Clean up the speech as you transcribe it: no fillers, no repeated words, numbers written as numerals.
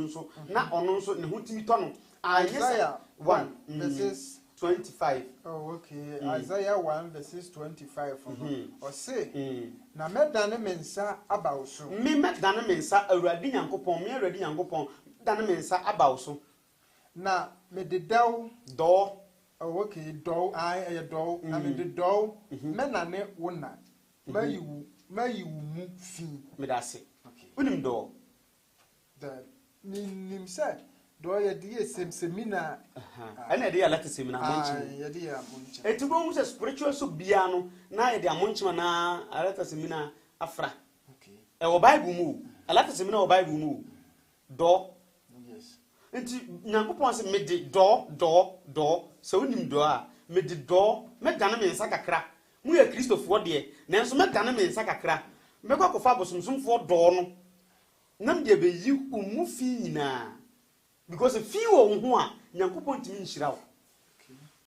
nso na ɔno nso ne ho tumi tɔ no. Anyɛ sɛ Isaiah 1 1 verses 25. Oh, okay. Isaiah 1 verses 25 no. Ɔse, na mɛdane me nsa aba wo so. Me mɛdane me nsa, Awurade Nyankopɔn, me Awurade Nyankopɔn, dane me nsa aba wo so. Na mede dɛw. Dɔɔ. Oh, okay, dɔw, ae, ɛyɛ dɔw. Na mede dɔw mɛnane wo na mayi wo mu fi. Meda ase. Okay. Wonim dɔɔ? Da menim sɛ dɔɔ yɛde yɛ sɛmsɛmina. Ɛna yɛde yɛ alata sɛmina, amonkyem. Ae, yɛde yɛ amonkyem. Eti wobɛhu sɛ spiritual soap biara no na yɛde amonkyem anaa alata sɛmina afra. Ɛwɔ Bible mu o. Alata sɛmina wɔ Bible mu o. Dɔɔ. Nti Nyankopɔn sɛ mede dɔɔ, dɔɔ, dɔɔ. Sɛ wonim dɔɔ a, mede dɔɔ mɛdane me nsa kakra. Moyɛ Kristofoɔ deɛ, nanso mɛdane me nsa kakra. Mɛkɔ akɔfa abosomsomfoɔ dɔɔ no na mede abɛyi wo mu fi nyinaa. Because fi wɔ wo ho a, Nyankopɔn ntumi nhyira wo.